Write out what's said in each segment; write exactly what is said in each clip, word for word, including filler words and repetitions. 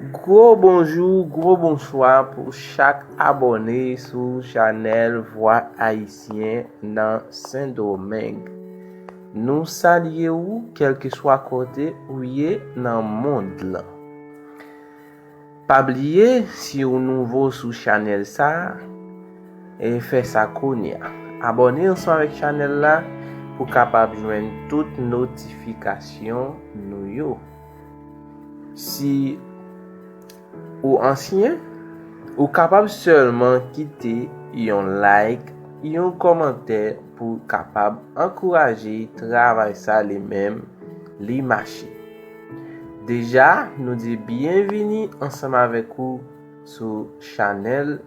Gwo bonjou, gwo bonswa pou chak abòne sou chanèl Vwa Ayisyen nan Sendomeng. Nou salye w kèlkeswa kote ou ye nan mond lan. Pa bliye, si w nouvo sou chanèl sa a, e fè sa kounye a. Abòne ansanm avèk chanèl la pou w kapab jwenn tout notifikasyon nou yo. Si ou ansyen, ou kapab sèlman kite yon like, yon kòmantè pou kapab ankouraje travay sa li menm li mache. Deja, nou di byenvini ansanm avèk ou sou chanèl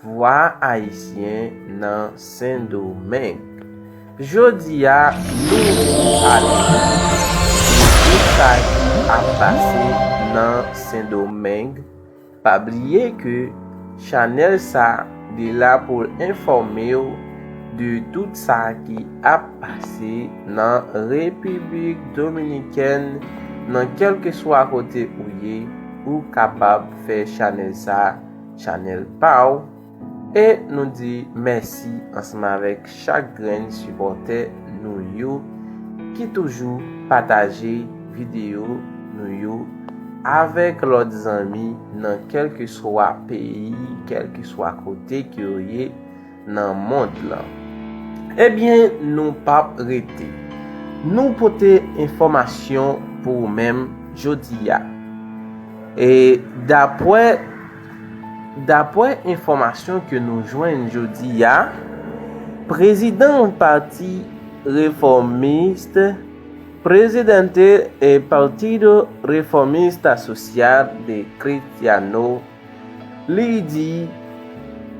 Vwa Ayisyen nan Sendomeng. Jodi a, nou pou pale de tout sa ki ap pase nan Sendomeng. Pa bliye ke chanèl sa li la pou l enfòme w de tout sa ki ap pase nan Repiblik Dominikèn, nan kèlkeswa kote ou ye, ou kapab fè chanèl sa chanèl pa w. E nou di mèsi ansanm avèk chak grenn sipòtè nou yo ki toujou pataje videyo nou yo avèk lòt zanmi nan kèlkeswa peyi, kèlkeswa kote ke yo ye nan mond lan. Ebyen, nou p ap rete. Nou pote enfòmasyon pou ou menm jodi a. E dapwè Dapwè enfòmasyon ke nou jwenn jodi a, prezidan Pati Refòmis, Presidente e Partido Reformista Social de Cristiano, li di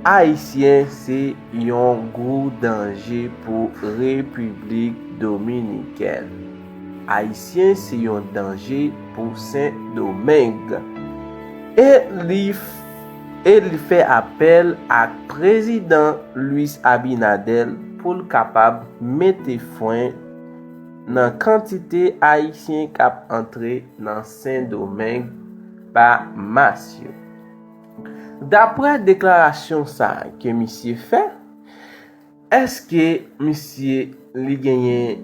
Ayisyen se yon gwo danje pou Repiblik Dominikèn. Ayisyen se yon danje pou Sendomeng. E li f- e li fè apèl ak prezidan Luis Abinader pou l kapab mete fren nan kantite Ayisyen k ap antre nan Sendomeng pa mas yo. Dapre deklarasyon sa a ke misye fè, èske misye li genyen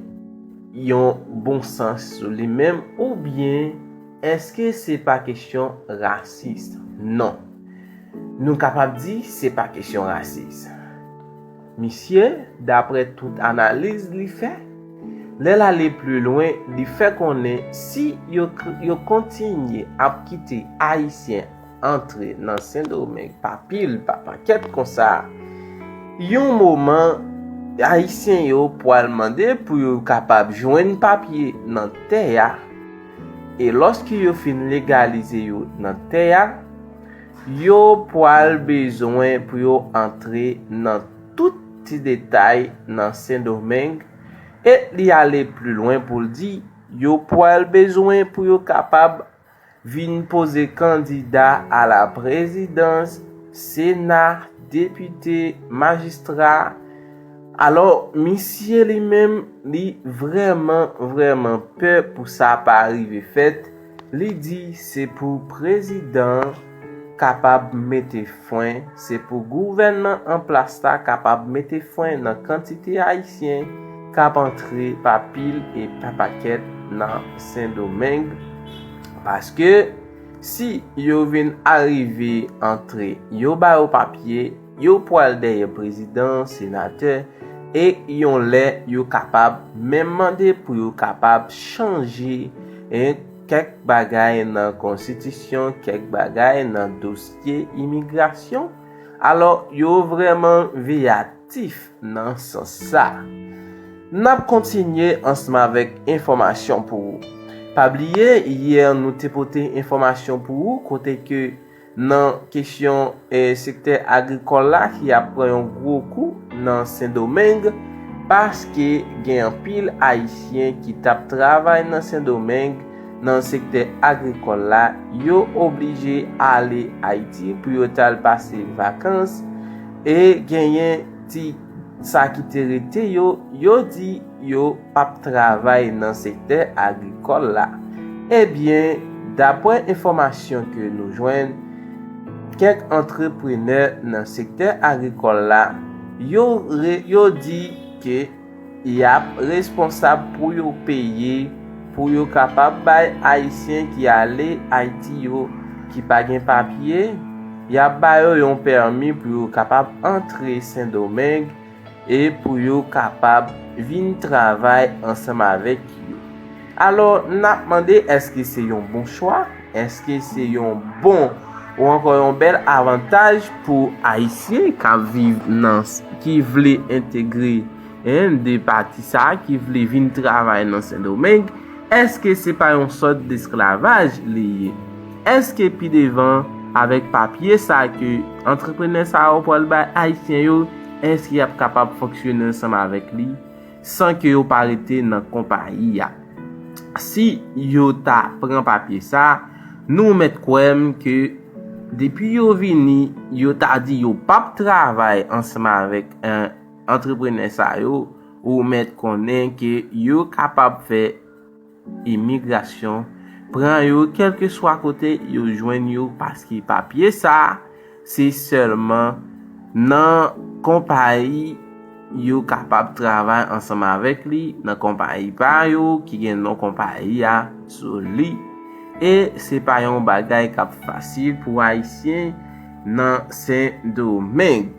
yon bon sans sou li menm, oubyen èske se pa kesyon rasis? Non. Nou kapab di se pa kesyon rasis. Misye, dapre tout analiz li fè, lè l ale pli lwen, li fè konnen si yo, yo kontinye ap kite Ayisyen antre nan Sendomeng pa pil, pa pakèt konsa, yon moman, Ayisyen yo pwal mande pou yo kapab jwenn papye nan tè a. E lòske yo fin legalize yo nan tè a, yo pwal bezwen pou yo antre nan tout ti detay nan Sendomeng. E li ale pli lwen pou l di, yo pwal bezwen pou yo kapab vin poze kandida a la prezidans, Sena, depite, majistra. Alò, misye li menm, li vrèman, vrèman pè pou sa pa rive fèt. Li di se pou prezidan kapab mete fren, se pou gouvènman an plas la kapab mete fren nan kantite Ayisyen k ap antre pa pil e pa pakèt nan Sendomeng. Paske si yo vin arive antre, yo ba yo papye, yo pwal dèyè prezidan, senatè, e yon lè yo kapab menm mande pou yo kapab chanje, e, kèk bagay nan konstitisyon, kèk bagay nan dosye imigrasyon. Alò, yo vrèman veyatif nan sans sa. N ap kontinye ansanm avèk enfòmasyon pou ou. Pa bliye, yè nou te pote enfòmasyon pou ou, kote ke nan kesyon, e, sektè agrikòl la ki ap pran yon gwo kou nan Sendomeng, paske gen anpil Ayisyen ki t ap travay nan Sendomeng nan sektè agrikòl la, yo oblije ale Ayiti pou yo t al pase vakans, e genyen ti sa ki te rete yo, yo di yo p ap travay nan sektè agrikòl la. Ebyen, Daprè enfòmasyon ke nou jwenn, kèk antreprenè nan sektè agrikòl la, yo, re, yo di ke y ap responsab pou yo peye, pou yo kapab bay Ayisyen ki ale Ayiti yo, ki pa gen papye, y ap ba yo yon pèmi pou yo kapab antre Sendomeng e pou yo kapab vin travay ansanm avèk yo. Alò, n ap mande, èske se yon bon chwa? Èske se yon bon ou ankò yon bèl avantaj pou Ayisyen k ap viv nan, ki vle entegre, en, de pati sa a, ki vle vin travay nan Sendomeng? Èske se pa yon sòt desklavaj li ye? Èske pi devan, avèk papye sa ke antreprenè sa yo pral bay Ayisyen yo, èske y ap kapab fonksyone ansanm avèk li san ke yo pa rete nan konpayi a? Si yo ta pran papye sa, nou mèt kwè m ke depi yo vini, yo ta di yo p ap travay ansanm avèk, eh, antreprenè sa yo, ou mèt konnen ke yo kapab fè imigrasyon pran yo, kèlkeswa kote yo jwenn yo, paske papye sa, se sèlman nan konpayi yo kapab travay ansanm avèk li, nan konpayi pa yo ki gen non konpayi a sou li. E se pa yon bagay k ap fasil pou Ayisyen nan Sendomeng.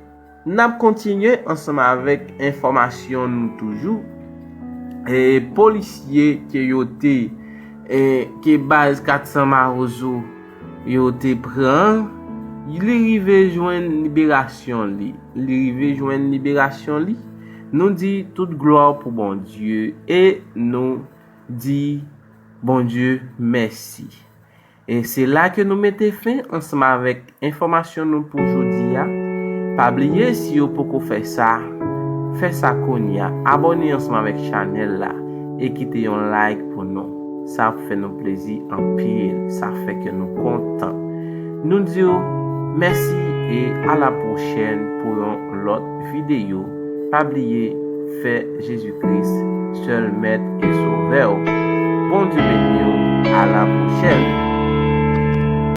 N ap kontinye ansanm avèk enfòmasyon nou toujou. E polisye ke yo te, e ke baz kat san Mawozo yo te pran, li rive jwenn liberasyon li. Li rive jwenn liberasyon li. Nou di tout glwa pou Bondye e nou di Bondye mèsi. E se la ke nou mete fen ansanm avèk enfòmasyon nou pou jodi a. Pa bliye, si yo poko fè sa, fè sa kounye a. Abòne ansanm avèk chanèl la e kite yon like pou nou. Sa ap fè nou plezi anpil. Sa fè ke nou kontan. Nou di w mèsi e a la pwochèn pou yon lòt videyo. Pa bliye, fè Jezi Kris sèl Mèt e Sovè w. Bondye beni w. A la pwochèn.